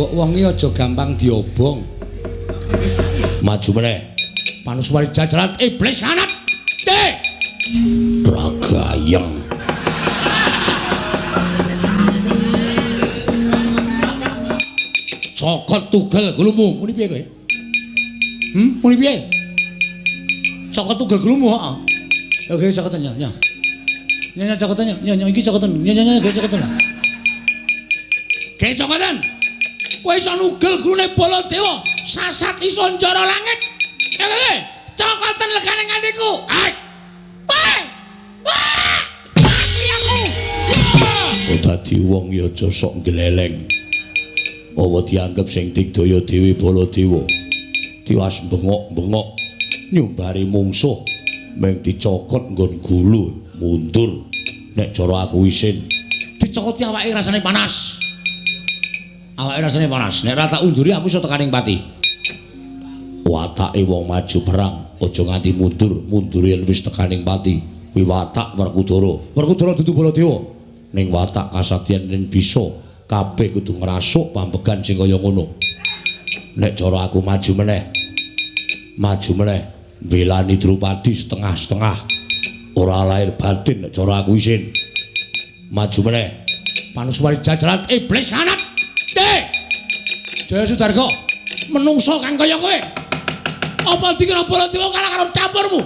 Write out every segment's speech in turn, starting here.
Mbok wong iki aja gampang diobong. Maju meneh. Panuswari jajaran iblis anak. Dek. Ragayeng. Cokot tugel gulumu. Muni piye kowe? Muni piye? Cokot tugel gulumu, heeh. Oke, cokoten ya, ya. Nya cokoten ya, nya iki cokoten. Nya nya nya cokoten. Ge cokoten. Kowe iso nugel gulune Baladewa, sasat iso njara langit. Oke, cokoten legane ngantiku. Hai. Wah! Wah! Mati aku. Dadi wong ya aja sok gleleng. Apa dianggep sing digdaya dhewe Baladewa. Tiwas bengok-bengok nyumbari mungsuh mung dicokot nggon gulu mundur. Nek cara aku isin dicokoti awake rasane panas. Awake rasane panas. Nek ra tak unduri aku iso tekaning pati. Watake wong maju perang aja nganti mundur, mundur yen wis tekaning pati. Kuwi watak Werkudara. Werkudara dudu Baladewa. Ning watak kasatian yen bisa kabeh kudu ngrasuk pambegan sing kaya ngono. Nek cara aku maju meneh. Maju meneh mbelani Drupadi setengah-setengah. Ora lahir batin nek cara aku isin. Maju meneh. Panuswari jajaran iblis anak. Dek. Jaya Sudarga, menungso kang kaya kowe. Apa dikira Baladewa kalah karo campurmu?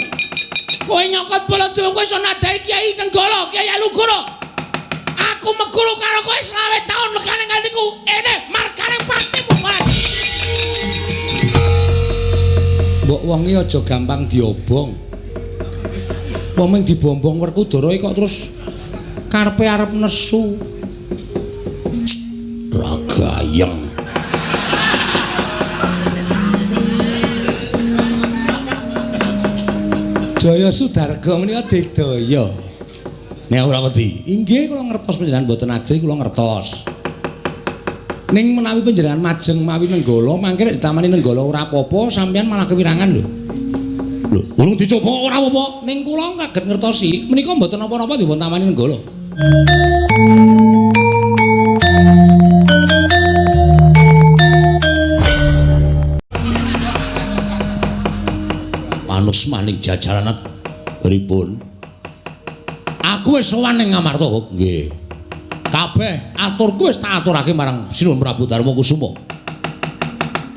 Kowe nyokot Baladewa kowe iso nadhahi Kyai Nenggala, Kyai Alugoro. Aku meguru karo kowe 25 taun legane ngantiku ene margane patimu marang. Mbok wong iki aja gampang diobong. Wong mung dibombong Werkudara kok terus karepe arep nesu. Ragayeng. Jaya Sudarga menika digdaya. Nek ora wedi. Inggih kula ngertos panjenengan mboten ajri kula ngertos. Ning menawi panjenengan majeng mawi Nenggala, mangke nek ditamani Nenggala ora apa-apa, sampeyan malah kewirangan lho. Lho, urung dicoba ora apa-apa. Ning kula kaget ngertosi, menika mboten napa-napa dipun tamani Nenggala. Panusmaning jajaran pripun? Aku wis sowan ning Ngamarta, nggih. Kabeh aturku wis tak aturake marang Sinuwun Prabu Darma Kusuma.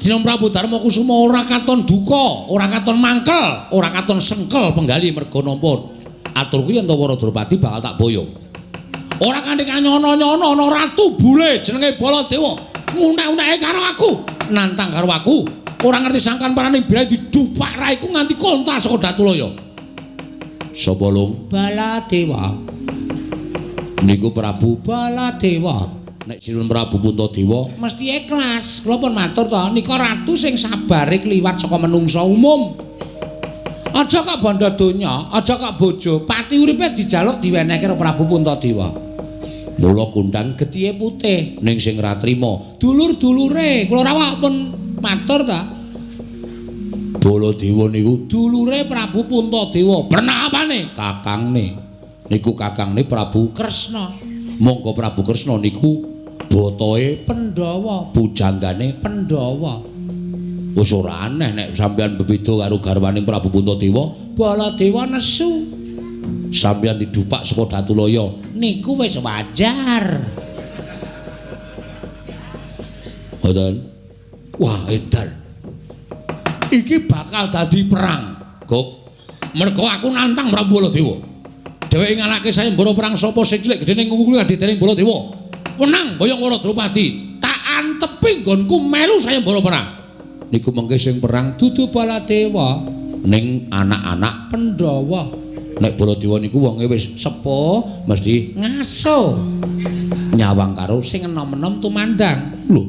Sinuwun Prabu Darma Kusuma ora katon duka, ora katon mangkel, ora katon sengkel penggali merga nampa aturku yen to para Drupadi bakal tak boyong. Ora kanthi kanyono-nyono ana ratu bule jenenge Baladewa ngunek-uneke karo aku, nantang karo aku. Ora ngerti sangkan parane birahe didupak raiku nganti kontal saka Datulaya. Sapa lung? Baladewa. Niku Prabu Baladewa. Nek Sinuwun Prabu Puntadewa mesti ikhlas. Kula pun matur to, nika ratu sing sabare kliwat saka menungsa umum. Aja kok bandha donya, aja kok bojo, pati uripe dijaluk diwenehke karo Prabu Puntadewa. Mula kundang getihe putih ning sing ra trima dulur-dulure. Kula rawuh pun matur ta. Baladewa niku dulure Prabu Puntadewa. Pernah apane? Kakangne. Niku kakangne Prabu Kresna. Monggo Prabu Kresna niku botoe Pandhawa, pujanggane Pandhawa. Wis ora aneh nek sampeyan bebeda karo garwane Prabu Puntadewa. Baladewa nesu. Sampeyan didupak saka Datulaya. Niku wis wajar. Ngoten. Wah, edan. Iki bakal dadi perang. Gok. Mergo aku nantang Prabu Baladewa. Dheweke ngalahke sayembara perang sapa sing cilik gedhe ning ngungkul kadidene Baladewa. Wenang boyong para Drupadi. Tak antepi nggonku melu sayembara perang. Niku mengke sing perang dudu Baladewa ning anak-anak Pandhawa. Nek Baladewa niku wonge wis sepuh mesti ngaso. Nyawang karo sing enom-enom tumandang. Lho.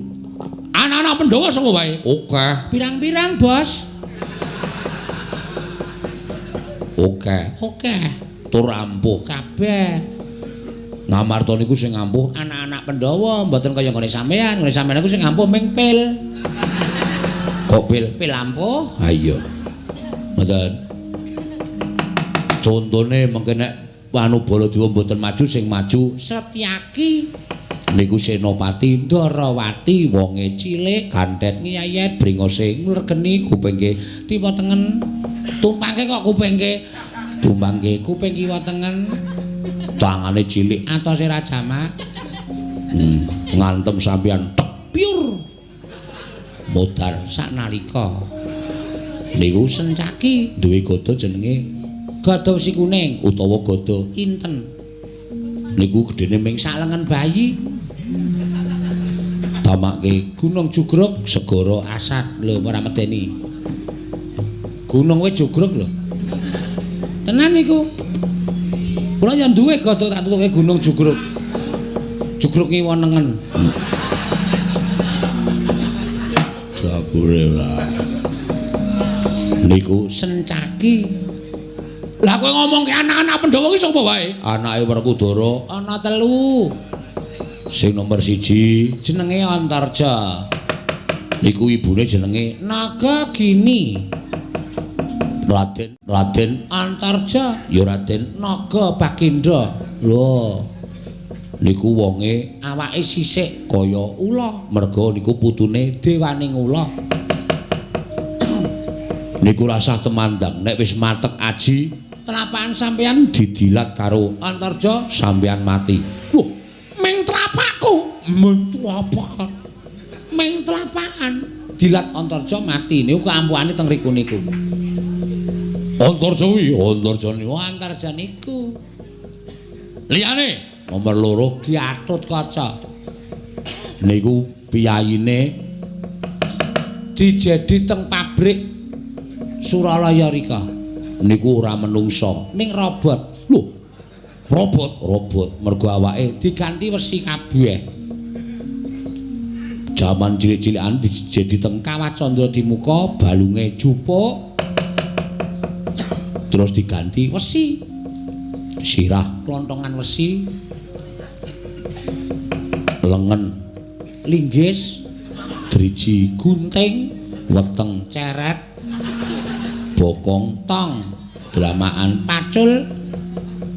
Anak-anak Pandhawa sapa wae? Oke. Pirang-pirang, Bos. Oke. Oke. Tur ampuh kabeh. Ngamarta niku sing ampuh anak-anak Pandhawa, mboten kaya nggone sampean. Nggone sampean niku sing ampuh ming pil. Kok pil? Pil ampuh? Ha iya. Mboten. Contone mengke nek Wanu Baladewa mboten maju, sing maju Setyaki. Niku Senopati Ndarawati, wonge cilik, ganthet ngiyayet, bringose ngregeni, kupingke tiwa tengen. Tumpangke kok kupingke. Tumpangke kuping kiwa tengen. Tangane cilik atose ra jamak. Ngantem sampeyan tepyur. Modar saknalika. Niku Sencaki duwe gada jenenge Gada Wesi Kuning utawa gada Inten. Niku gedene ming salengen bayi. Tamake Gunung Jugruk segara Asat. Lho ora medeni. Gunung wis jugruk lho. Tenan niku. Kula yen duwe gada tak tutuke Gunung Jugruk. Jugruk ngiwa nengen. Jabure lah. Niku Sencaki. Lah kowe ngomong ke anak-anak Pandhawa ki sapa wae? Anake Werkudara ana 3. Sing nomor 1 jenenge Antarja. Niku ibune jenenge Nagagini. Raden Antarja ya Raden Naga Bagenda. Lho. Niku wonge awake sisik kaya ula, merga niku putune dewaning ula. Niku rasah temandang nek wis matek aji telapakan sampeyan didilat karo Antarja sampeyan mati. Wah, ming telapakku, ming telapakan. Ming telapakan dilat Antarja mati. Niku keampuhane teng riku niku. Antarja kuwi, Antarja niku, Antarja niku. Liyane nomor 2 Gatotkaca. Niku piyayine dijedi teng pabrik Suralaya rika. Niku ora menungsa, ning robot. Lho, robot mergo awake diganti wesi kabeh. Jaman cilik-cilikan dijedi teng Kawah Candra Dimuka, balunge jupuk terus diganti wesi. Sirah klontongan wesi, lengen linggis, driji gunting, weteng ceret, bokong tong, dramaan pacul,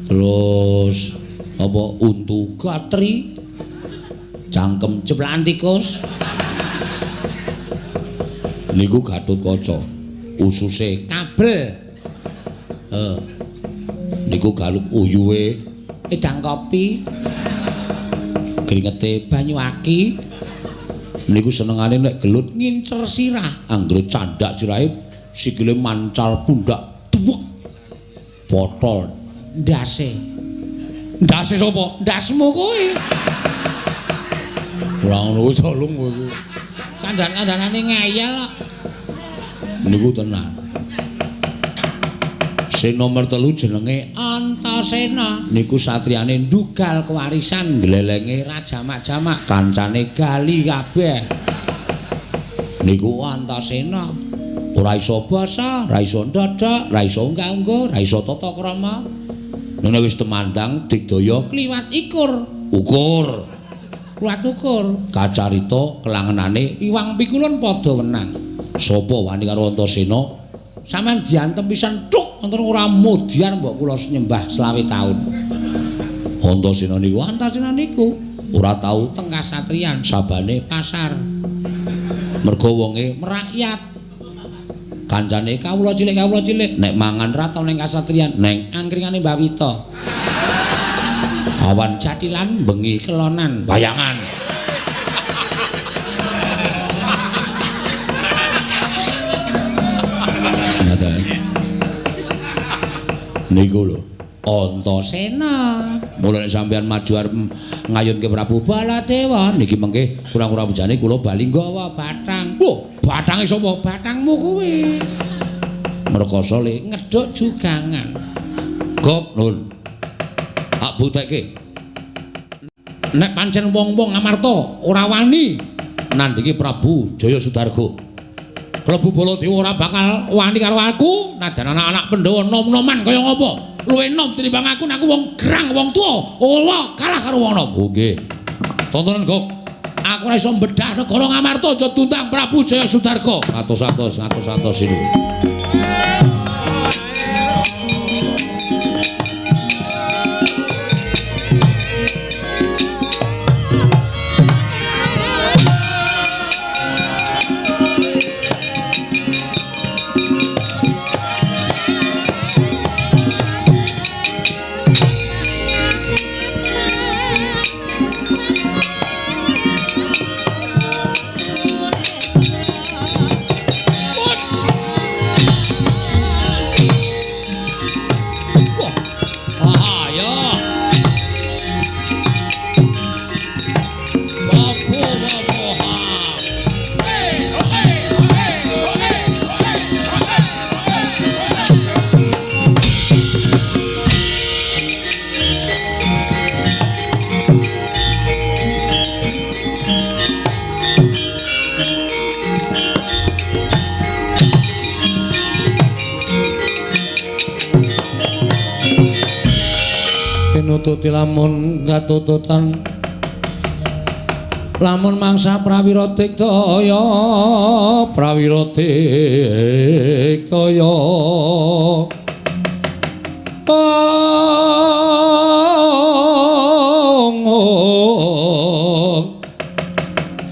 terus apa untu gatri, cangkem jeplakan tikus. Niku Gatotkaca, ususe kabel. Niku galuk uyuhe edang kopi, kringete banyu aki. Niku senengane nek gelut ngincer sirah, anggere candhak sirahe sikile mancal pundak tuwek botol ndase. Ndase sapa? Ndasmu kowe. Ora ngono kuwi tolong kowe. Kandhan-kandhanane ngeyel kok. Niku tenan. Sing nomor 3 jenenge Antasena. Niku satriyane ndugal kewarisan glelenge rajamak-jamak kancane gali kabeh. Niku Antasena ora iso basa, ora iso ndodhok, ora iso unggah-ungguh, ora iso tata krama. Nek wis temandang digdaya kliwat ikur, ukur. Kliwat ukur. Kacarita kelangenane iwang pikulun padha wenang. Sapa wani karo Antasena? Sampeyan diantem pisan thuk wonten ora mudyar mbok kula nyembah 25 taun. Antasena niku, Antasena niku ora tau teng kasatriyan, sabane pasar. Mergo wonge merakyat. Kancane kawula cilik nek mangan ra tau ning kasatriyan, neng angkringane Mbah Wita. Awan jathilan, bengi kelonan, bayangan. Niku lho Antasena. Mula nek sampeyan maju arep ngayunke Prabu Baladewa niki mengke kurang-kurang bejane kula bali nggawa bathang. Lho, bathange sapa? Bathangmu kuwi. Mrekoso le ngedhuk jugangan. Gop nun. Tak butekke. Nek pancen wong-wong Amarta ora wani nandhingi Prabu Jaya Sudarga. Klebu Baladewa ora bakal wani karo aku, najan anak-anak Pandhawa nom-noman kaya ngapa. Luwih nom tinimbang aku, nek aku wong gerang, wong tuwa, ora kalah karo wong nom. Oh nggih. Tontonan kok. Aku ora iso mbedah negara Ngamarta aja diundang Prabu Jaya Sudarga. Atos-atos, atos-atos ini. Nututi lamun katututan lamun mangsa prawira diktaya prawira diktaya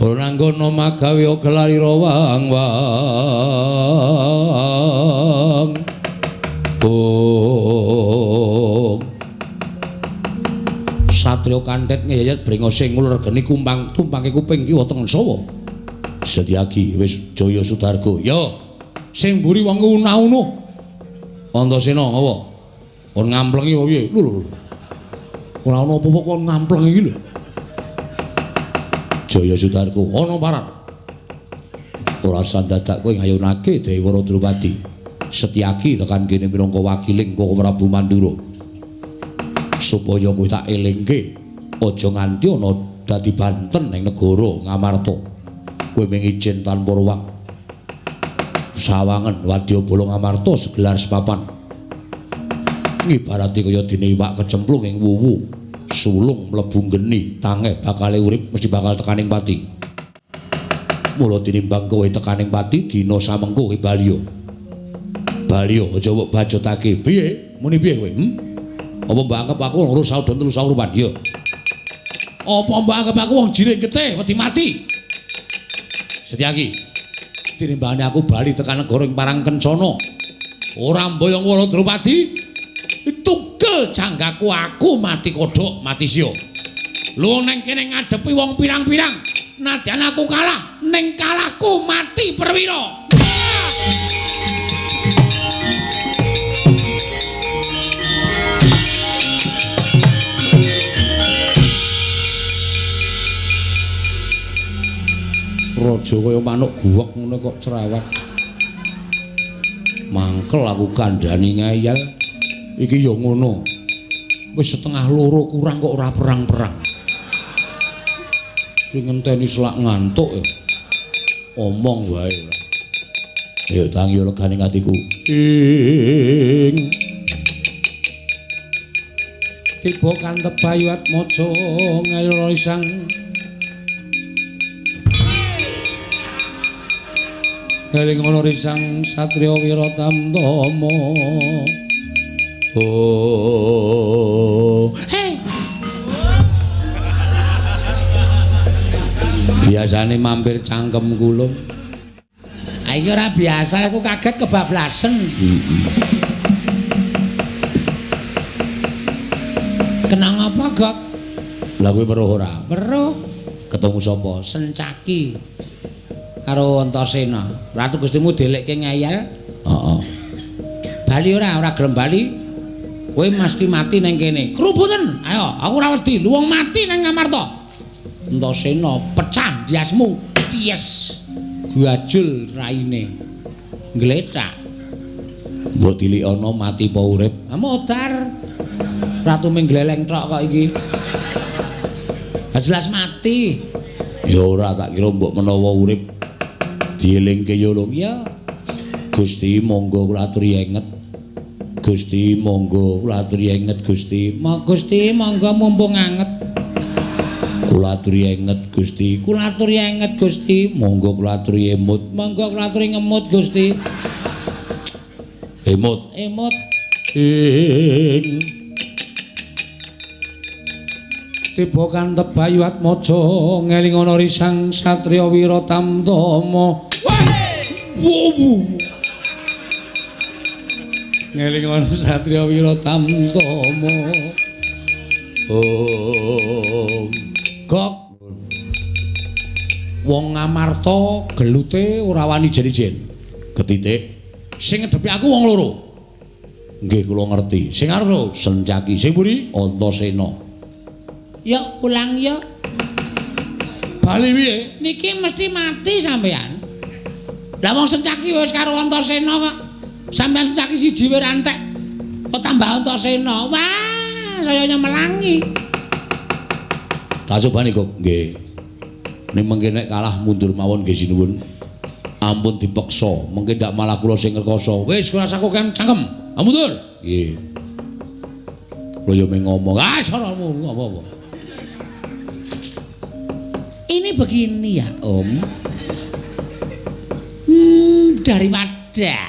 ora anggono magawe gelarira wang wang Satria kantet ngeyet brengose ngulur geni kumpang tumpangke kuping kiwa tengen sawa. Setyaki wis Jaya Sudarga. Ya, sing mburi wong una-unuh. Antasena ngapa? Kon ngamplengi apa piye? Lho lho. Ora ana apa-apa kon ngamplengi iki lho. Jaya Sudarga ana parat. Ora sandadak kowe ngayunake Dewara Drupadi. Setyaki tekan kene minangka wakiling Koko Prabu Mandura. Supaya kowe tak elingke aja nganti ana dadi banten ning negara Ngamarta. Kowe mung ijin tanpa ruwak. Sawangen wadyabala Ngamarta segelar sepapan. Ngibarate kaya dene iwak kecemplung ing wuwu, sulung mlebu geni, tangeh bakale urip mesti bakal tekaning pati. Mula tinimbang kowe tekaning pati dina samengko kowe baliya. Baliya aja mbok bajotake. Piye? Muni piye kowe? Apa mbok anggap aku wong loro saudon telu saurupan? Ya. Apa mbok anggap aku wong jiring getih wedi mati? Setyaki. Tinimbangane aku bali tekan negara ing Parang Kencana. Ora mboyong Wara Drupadi. Tugel janggaku aku mati kodhok, mati sia. Lu neng kene ngadepi wong pirang-pirang. Nadyan aku kalah, ning kalahku mati perwira. Raja kaya manuk guwek ngono kok cerewet. Mangkel aku kandhani ngeyel. Iki ya ngono. Wis 1:30 kurang kok ora perang-perang. Sing ngenteni selak ngantuk ya. Omong wae. Ya tangi legane atiku. Ing tiba kantep Bayu Atmaja ngelira isang ngeling ana risang satriya wira tamtama. Oh. Hei. Biasane mampir cangkem kulung. Ha iki ora biasa, aku kaget kebablasen. Kenang apa, Gok? Lah kowe weruh ora? Weruh. Ketemu sapa? Sencaki karo Antasena. Ratu Gustimu delekke ngeyel. Heeh. Bali ora, ora gelem bali. Kowe mesti mati nang kene. Krubuten. Ayo, aku ora wedi. Lu wong mati nang Ngamarta. Antasena pecah ndiasmu. Ties. Gajul raine. Glethak. Mbok tilikana mati apa urip? Ha modar. Ratu ming gleleng tok kok iki. Ha jelas mati. Ya ora, tak kira mbok menawa urip dielingke ya lho. Ya. Gusti monggo kula aturi enget. Gusti monggo kula aturi enget Gusti. Gusti monggo mumpung anget. Kula aturi enget Gusti. Kula aturi enget Gusti. Monggo kula aturi emut. Monggo kula aturi ngemut Gusti. Emut. Emut. Ing tiba kantep Bayu Atmaja ngeling ana risang satriya wira tamtama. Wah. Ngeling ana satriya wira tamtama. Oh. Gok. Wong Ngamarta gelute ora wani jen-jen. Ketitik. Sing ngedepi aku wong loro. Nggih kula ngerti. Sing arep Sencaki, sing mburi Antasena. Ya pulang ya. Bali piye? Niki mesti mati sampean. Lah wong Sencaki wis karo Antasena kok. Sampean Sencaki siji wis entek. Kok tambah Antasena. Wah, saya nyemelangi. Tak cobani kok nggih. Ning mengke nek kalah mundur mawon nggih sinuwun. Ampun dipeksa, mengke ndak malah kula sing ngrekoso. Wis kula saku kan cangkem. Mundur. Nggih. Kaya mung ngomong. Ah, saramu apa-apa. Ini begini ya, Om. Daripada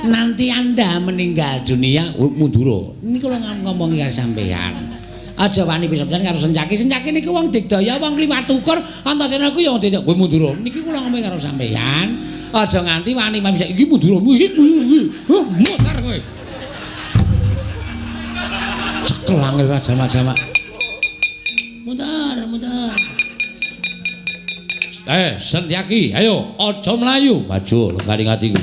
nanti Anda meninggal dunia, mundur. Niku kula ngomongi karo sampeyan. Aja wani pisan-pisan karo Sencaki. Sencaki niku wong digdaya, wong kliwat ukur, Antasena ku ya wong digdaya. Kowe mundur. Niki kula ngomongi karo sampeyan. Aja nganti wani bisa iki mundur. Iki mutar kowe. Cekel angel jamak-jamak. Mundur, mundur. Sentyaki, ayo aja mlayu, maju legane atiku.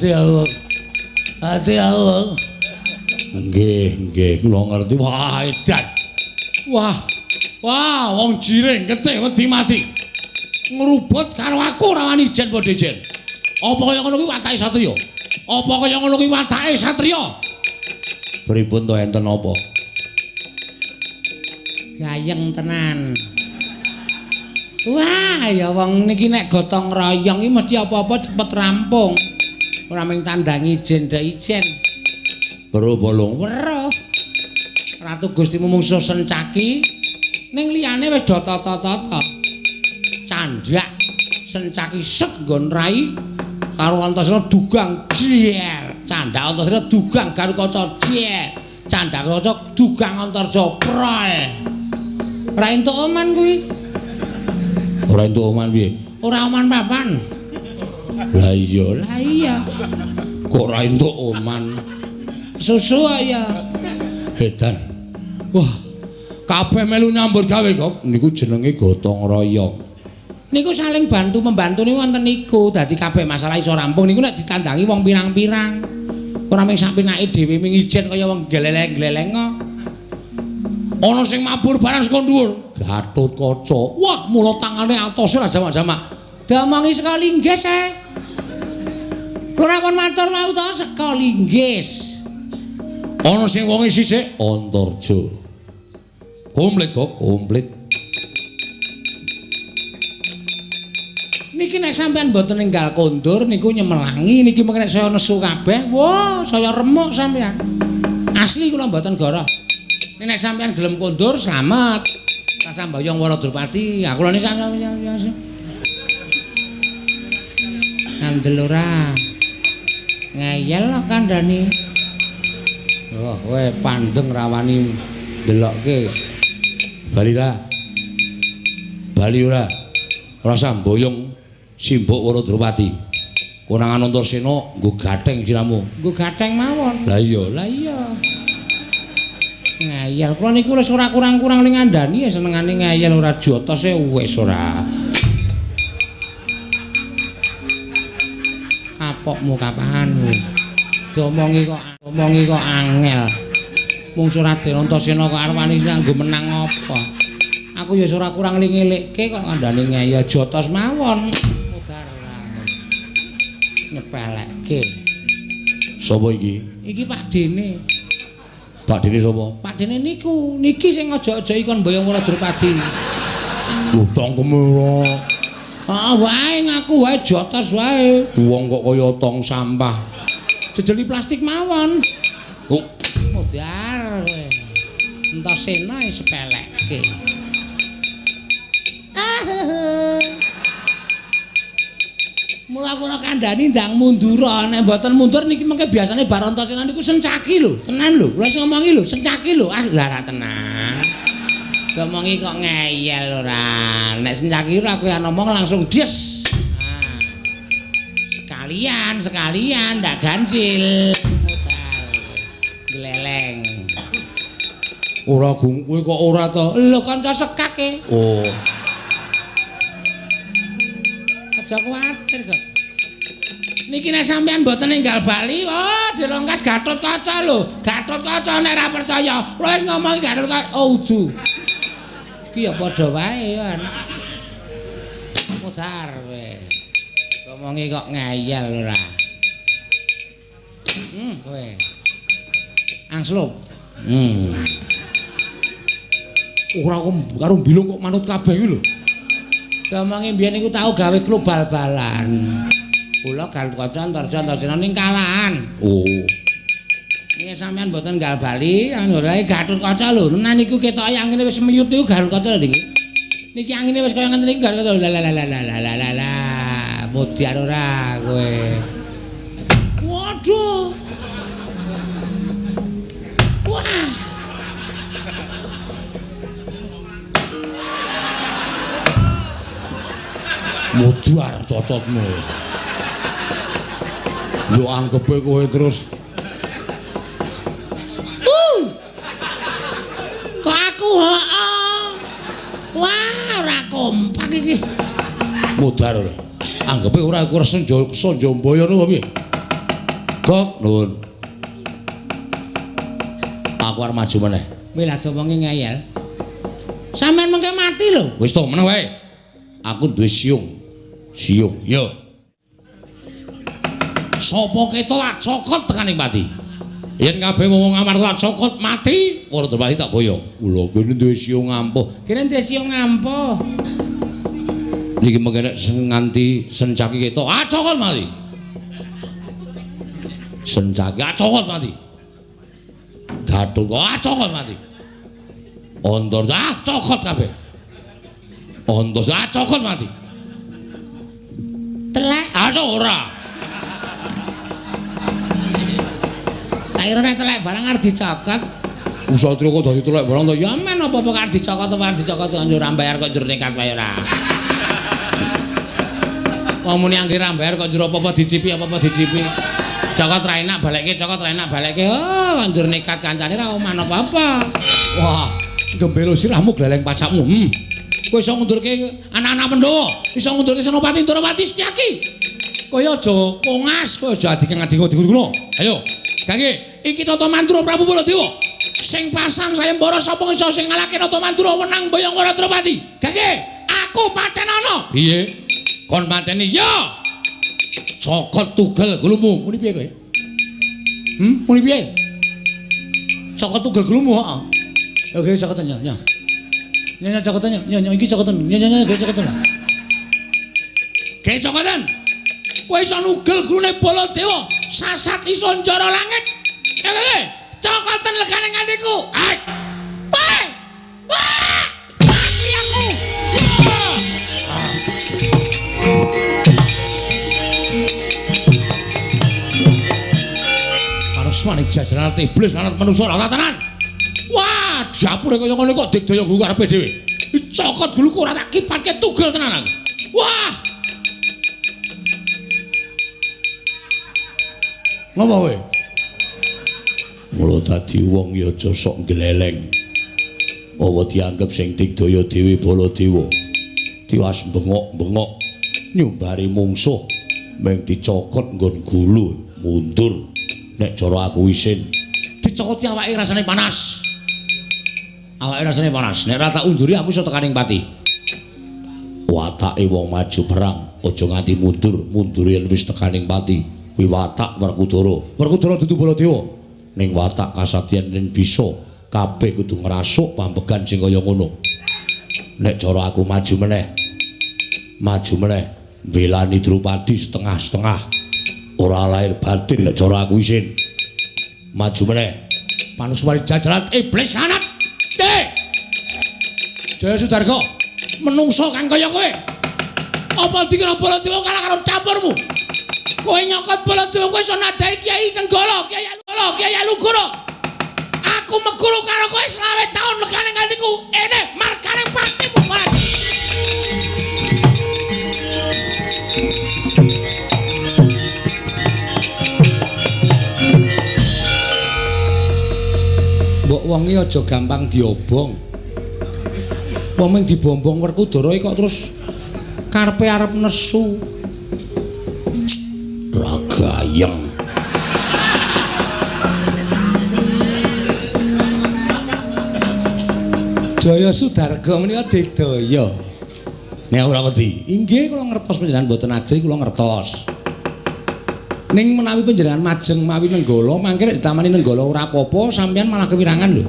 Ati aku. Ati aku. Nggih, nggih, kula ngerti. Wah, edan. Wah. Wah, wong jiring getih wedi mati. Ngrubut karo aku ora wani ijen padha ijen. Apa kaya ngono kuwi watake satriya? Apa kaya ngono kuwi watake satriya? Pripun to enten apa? Gayeng tenan. Wah, ya wong niki nek gotong royong iki mesti apa-apa cepet rampung. Ora mung tandangi ijen ndak ijen. Weruh bolong. Weruh. Ratu Gusti mungsuh Sencaki ning liyane wis do tata-tata. Candhak Sencaki set nggon rai karo Antasena dugang jier. Candhak Antasena dugang Garukaca jier. Candhak Kaca dugang Antarja prol. Ora entuk oman kuwi. Ora entuk oman piye? Ora oman papan. Lah iya, lah iya. Kok ora entuk oman? Susu ya. Edan. Wah, kabeh melu nyambut gawe kok. Niku jenenge gotong royong. Niku saling bantu membantu niku wonten niku. Dadi kabeh masalah iso rampung niku nek ditandangi wong pirang-pirang. Ora mung sapinake dhewe mung ijen kaya wong gleleng-gleleng kok. Ana sing mabur barang saka dhuwur. Gatotkaca. Wah, mula tangane atose ora jamak-jamak. Diomongi saka linggis e. Kula pun matur wau to saka linggis. Ana sing wonge sisik Antarja. Komplit kok, komplit. Niki nek sampean mboten ninggal kondur niku nyemelangi niki mengke nek saya nesu kabeh, wah, saya remuk sampean. Asli kula mboten goroh. Nek sampean gelem kondur slamet. Rasa mbayong Wara Drupadi, aku lho nek ngandel ora. Ngeyel kok kandhane. Oh, kowe pandeng rawani ndelokke. Bali ra. Bali ora. Rasa mboyong simbok Wara Drupadi. Konangan Antasena nggo gatheng siramu. Nggo gatheng mawon. Lah iya, lah iya. Ngeyel kula niku wis ora kurang-kurang ning ngandani ya senengane ngeyel ora jotose wis ora. Kapokmu kapan kowe? Diomongi kok angel. Mungsuh Raden Antasena kok arep wani nganggo menang apa? Aku ya ora kurang ngelikke kok ngandani ngeyel jotos mawon. Mudar ora. Nyepelekke. Sapa iki? Iki Pak Dene. Pak Dene sapa? Pak Dene niku, niki sing aja-aja kon mboyong Wara Drupadi. Lho tangkeme ora. Ah wae ngaku wae jotos wae. Wong kok kaya tong sampah. Jejeli plastik mawon. Oh, modar kowe. Antasena sepelekke. Mula kula kandhani ndang mundur, nek mboten mundur niki mengke biasane bar Antasena niku sencaki lho, tenan lho. Kula sing ngomongi lho, sencaki lho. Ah lha ra tenan. Diomongi kok ngeyel ora. Nek sencaki ora kowe ngomong langsung des. Nah. Sekalian, sekalian ndak ganjil. Modal. Gleleng. Ora kowe kok ora to? Lho kanca sekak e. Oh. Aja kuwatir kok. Niki nek sampean mboten ninggal bali, wah dilongkas Gatotkaca lho. Gatotkaca nek ora percaya, kula wis ngomongi Gatotkaca. Oh udu. Iki ya padha wae ya. Modar kowe. Ngomongi kok ngeyel ora. Kowe. Angslup. Ora kok karo mbilung kok manut kabeh iki lho. Diomongi mbiyen niku tau gawe klub bal-balan. Kula Gatotkaca Antarja Antasena ning kalahan. Oh. Niki sampean mboten nggal bali, anggone Gatotkaca lho. Tenan niku ketoke angine wis miyut niku Gatotkaca lho niki. Niki angine wis kaya ngene iki Gatotkaca. La la la la la la la la. Modiar ora kowe. Waduh. Wah. Mudar cocotmu. Yo anggepe kowe terus. Kok aku heeh. Wah, ora kompak iki. Mudar ora. Anggepe ora aku senja Sanjambaya ngono piye? Gok nuwun. Aku arep maju meneh. Wih lah domonge ngeyel. Sampeyan mengke mati lho. Wis to meneh wae. Aku duwe siung. Siung, yo. Sapa keto tak cokot tekaning pati. Yen kabeh wong Ngamarta tak cokot mati, ora Drupadi tak boyong. Lho kene duwe siung ampuh. Kene duwe siung ampuh. Niki mengke nek nganti sencaki keto, ah cokot mati. Sencaki ah cokot mati. Gathuk ah cokot mati. Antarja ah cokot kabeh. Antarja ah cokot mati. Telek ah ora. Tak kira nek telek barang arep dicokot. Usatria kok dadi telek barang to? Ya men apa-apa arep dicokot apa arep dicokot njur ora bayar kok njur nekat wae ora. Wong muni anggere ra bayar kok njur apa-apa dicipi apa-apa dicipi. Cokot ra enak balekke, cokot ra enak balekke. Oh, kok njur nekat kancane ra oman apa-apa. Wah, gembelo sirahmu gleleng pacakmu. Kowe iso ngundurke anak-anak Pandhawa, iso ngundurke Senopati Ndorowati Setyaki. Kowe aja kongas, kowe aja adike-adike diguna. Ayo, gangge iki Nata Mandura Prabu Baladewa. Sing pasang sayembara sapa iso sing ngalahke Nata Mandura wenang boyong Wara Drupadi. Gangge, aku patenana. Piye? Kon pateni ya. Cokot tugel gulumu. Muni piye kowe? Muni piye? Cokot tugel gulumu, heeh. Oke, cokoten ya, ya. Nya cokoten ya, nya iki cokoten. Nya nya ge cokoten. Ge cokoten. Kowe iso nugel gulune Baladewa, sasat iso njara langit. Oke, cokoten legane ngantiku. Ai. Wah! Wah! Mati aku. Manusmane jajaran iblis lan manusa ora tenan. Wah, dapure kaya ngono kok digdaya gulu karepe dhewe. Cokot guluku ora tak kipatke tugel tenan aku. Wah. Ngopo kowe? Mula dadi wong ya aja sok gleleng. Apa dianggep sing digdaya dhewe Baladewa. Tiwas bengok-bengok nyumbari mungsuh mung dicokot nggon gulu mundur. Nek cara aku isin dicokoti awake rasane panas. Awake rasane panas. Nek ora tak unduri aku iso tekaning pati. Watake wong maju perang aja nganti mundur, mundur yen wis tekaning pati. Kuwi watak Werkudara. Werkudara dudu Baladewa. Ning watak kasatiyan yen bisa kabeh kudu ngrasuk pambegan sing kaya ngono. Nek cara aku maju meneh. Maju meneh mbelani Drupadi setengah-setengah. Ora lahir batin nek cara aku isin. Maju meneh. Panuswari jajaran iblis lanat. Dek. Jaya Sudarga, menungso kang kaya kowe. Apa dikira Baladewa kalah karo campurmu? Kowe nyokot Baladewa kowe iso nadhahi Kyai Nenggala, Kyai Alugoro, Kyai Alugoro. Aku meguru karo kowe 25 taun legane ngantiku. Ene margane patimu barang. Mbok wong iki aja gampang diobong. Wong mung dibombong Werkudara kok terus karepe arep nesu. Ra gayeng. Jaya Sudarga menika digdaya. Nek ora wedi. Inggih kula ngertos panjenengan mboten ajri kula ngertos. Ning menawi panjenengan majeng mawi Nenggala, mangke nek ditamani Nenggala ora apa-apa, sampeyan malah kewirangan lho.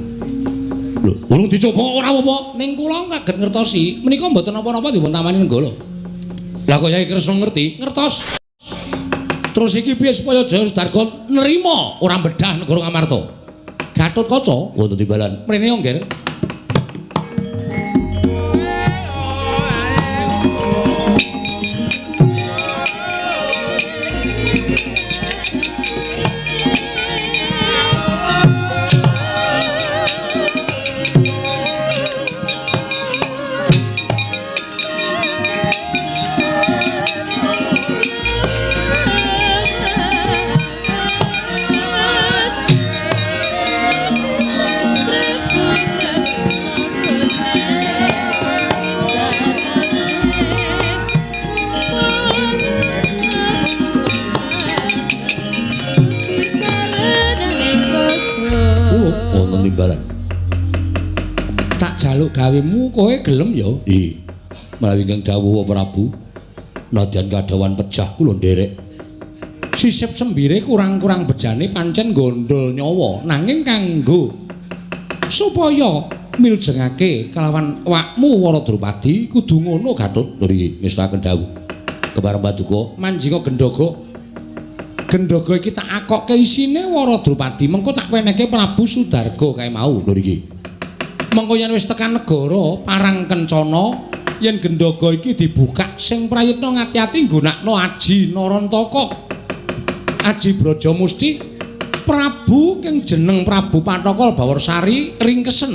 Lho, urung dicoba ora apa-apa. Ning kula kaget ngertosi, menika mboten napa-napa dipun tamani Nenggala. Lah kok Yai Kresna ngerti? Ngertos. Terus iki piye supaya Jaya Sudarga nerima ora bedah negara Ngamarta? Gatotkaca wonten timbalan. Mrene yo, Ngger. Yes. gawemu kowe gelem ya? Nggih. Menawi ingkang dawuh Prabu, nadyan kadhawan pejah kula nderek. Sisip sembire kurang-kurang bejane pancen gondol nyawa, nanging kanggo supaya miljengake kelawan awakmu Wara Drupadi kudu ngono Gatut. Lho nggih, ngestakaken dawuh. Kepareng paduka manjinga gendhaga. Gendhaga iki tak akokke isine Wara Drupadi, mengko tak wenehke Prabu Sudarga kae mau. Lho nggih. Mengko yen wis tekan negara Parang Kencana, yen gendhaga iki dibukak sing prayitna ngati-ati nggunakno aji Narantaka. Aji Brajamusti Prabu kang jeneng Prabu Pathokol Bawarsari ringkesen.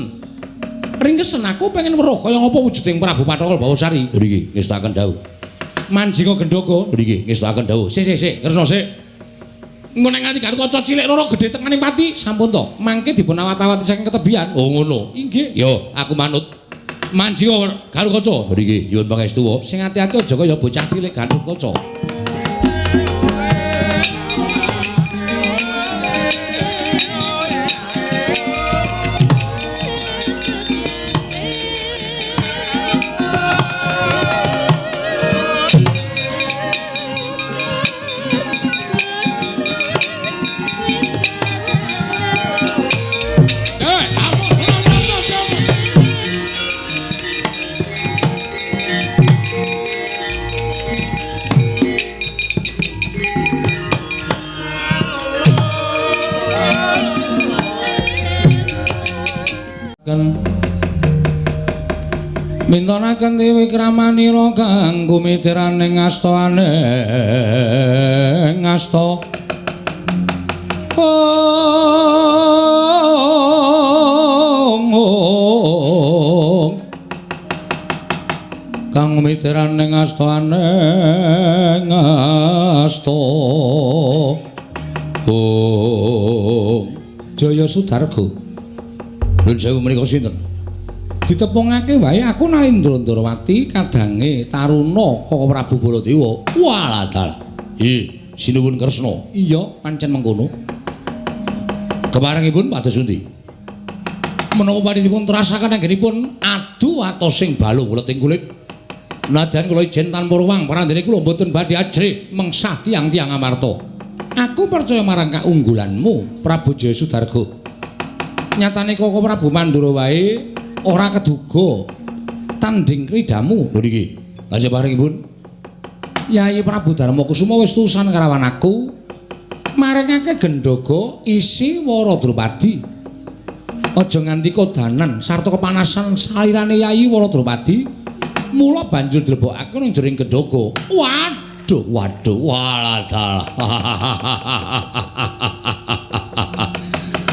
Ringkesen aku pengen weruh kaya ngapa wujuding Prabu Pathokol Bawarsari. Lho nggih, ngestakaken dawuh. Manjinga gendhaga. Lho nggih, ngestakaken dawuh. Sik sik sik, Kresna sik. Engko nek nganti Gatotkaca cilik loro gedhe tekaning pati, sampun to. Mangke dipun awat-awati saking ketebian. Oh ngono. Inggih. Yo, aku manut. Manjinga Gatotkaca. Lho nggih, nyuwun pangestu. Sing ati-ati aja kaya bocah cilik Gatotkaca. Mintonaken wikramanira kang kumitiraning asta aning asta. Ong ong kang kumitiraning asta aning asta. Ong Jaya Sudarga. Nuwun sewu menika sinten? Ditepungake wae aku Nalindra Ndrawati kadange taruna Kaka Prabu Baladewa. Walah dalah. Nggih, sinuwun Kresna. Iya, pancen mengkono. Keparengipun pados pundi? Menapa badhe dipun terasaken anggenipun adu atosing balung leting kulit. Nadyan kula ijen tanpa ruwang parandene kula mboten badhe ajrih mengsah tiyang-tiyang Amarta. Aku percaya marang kaunggulanmu, Prabu Jaya Sudarga. Nyatane Kaka Prabu Mandura wae ora keduga tanding kridamu. Lho niki, lha parengipun Yayi Prabu Darma Kusuma wis tusan karawan aku maringake gendhaga isi Wara Drupadi. Aja nganti kodanan sarta kepanasan salirane Yayi Wara Drupadi, mula banjur dilebokake ning jering gendhaga. Waduh, waduh, walah dalah.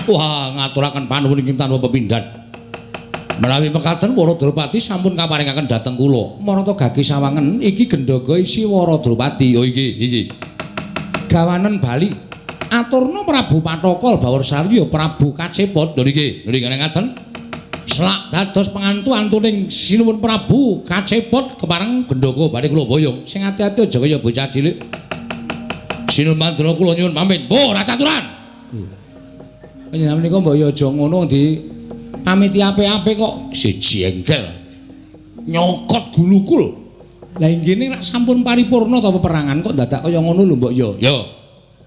Wah, ngaturaken panuwun ingkang tanpa pepindhan. Menawi mekaten Wara Drupadi sampun kaparingaken dhateng kula. Marata gagi sawangen iki gendhaga isi Wara Drupadi. Oh iki, iki. Gawanen bali. Aturna Prabu Pathokol Bawarsari ya Prabu Kacepot. Lho niki, niki ngaten. Selak dados pengantu-antuning sinuwun Prabu Kacepot kepareng gendhaga badhe kula boyong. Sing ati-ati aja kaya bocah cilik. Sinuwun Mandura kula nyuwun pamit. Mbuh, ora caturan. Panjenengan menika mbok ya aja ngono di pamiti apik-apik kok siji engkel nyokot gulukul. Lah inggene rak sampun paripurna ta peperangan kok dadak kaya ngono lho mbok ya. Yo.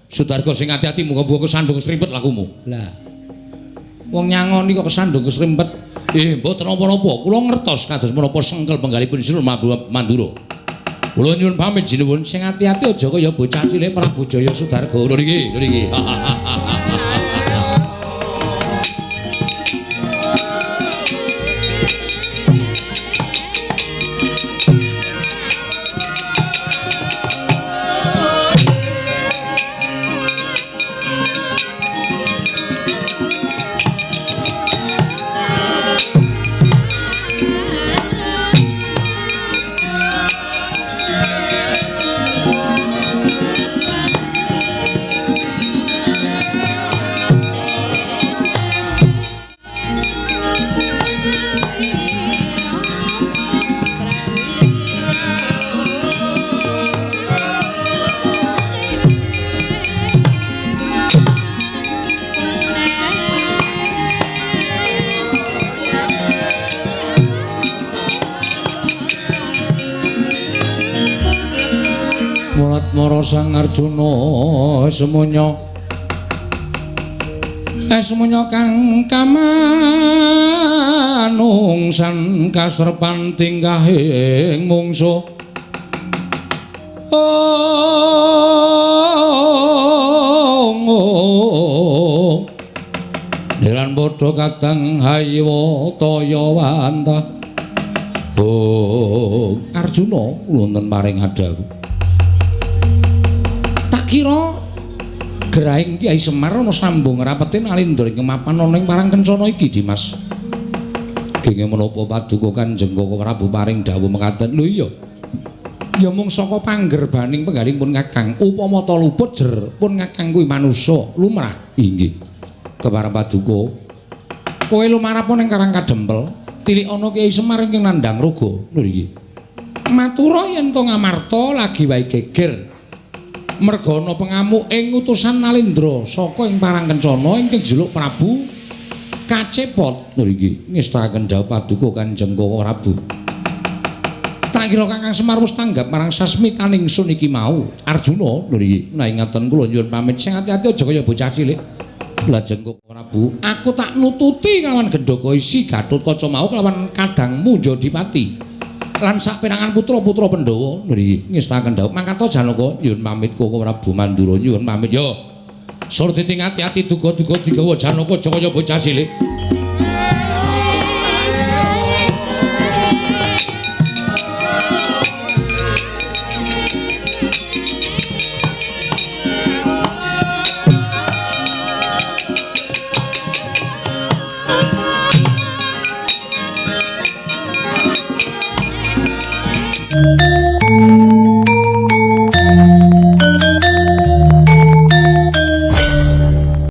Sudarga sing ati-ati muga-muga kesandung kesrimpet lakumu. Lah. Wong nyangoni kok kesandung kesrimpet. Mboten napa-napa. Kula ngertos kados menapa sengkel penggalipun Sinuwun Mandura. Kula nyuwun pamit sinuwun sing ati-ati aja kaya bocah cilik Prabu Jaya Sudarga. Lho niki, lho niki. Admara Sang Arjuna semuanya semuanya kang kamanungsan kasrepan tingkahing mungsuh. Oh, Deran padha kadang haywa taya wantah. Oh, Arjuna wonten paring adhawuh. Tak kira gerahing Kyai Semar ana sambung rapete Nalindra ing mapan ana ing Parang Kencana iki, Dimas. Genge menapa paduka Kanjeng Koko Prabu paring dawuh mekaten? Lho iya. Ya mung saka panggerbaning penggalipun Kakang, upama ta luput jer pun Kakang kuwi manusa lumrah. Inggih. Kepareng paduka, kowe lumarapa ning Karang Kadempel, tilik ana Kyai Semar ingkang nandhang raga. Lho iki. Matura yen to Ngamarta lagi wae geger. Merga ana pengamuk ing utusan Nalindra saka ing Parang Kencana ingkang jeluk Prabu Kacepot. Lho iki ngestakaken dawuh paduka Kanjeng Koko Prabu. Tak kira Kakang Semar wis tanggap marang sasmitaning sun iki mau. Arjuna, lho iki menawi ngaten kula nyuwun pamit sing ati-ati aja kaya bocah cilik. Lajeng Koko Prabu, aku tak nututi kelawan gendaka isi Gatotkaca mau kelawan kadangmu Jodipati. Lan saperangan putra-putra Pandhawa. Lho iki ngestakaken dawuh mangkata Janaka nyuwun pamit Koko Prabu Mandura nyuwun pamit. Yo. Surti ati-ati duga-duga digawa Janaka aja kaya bocah cilik.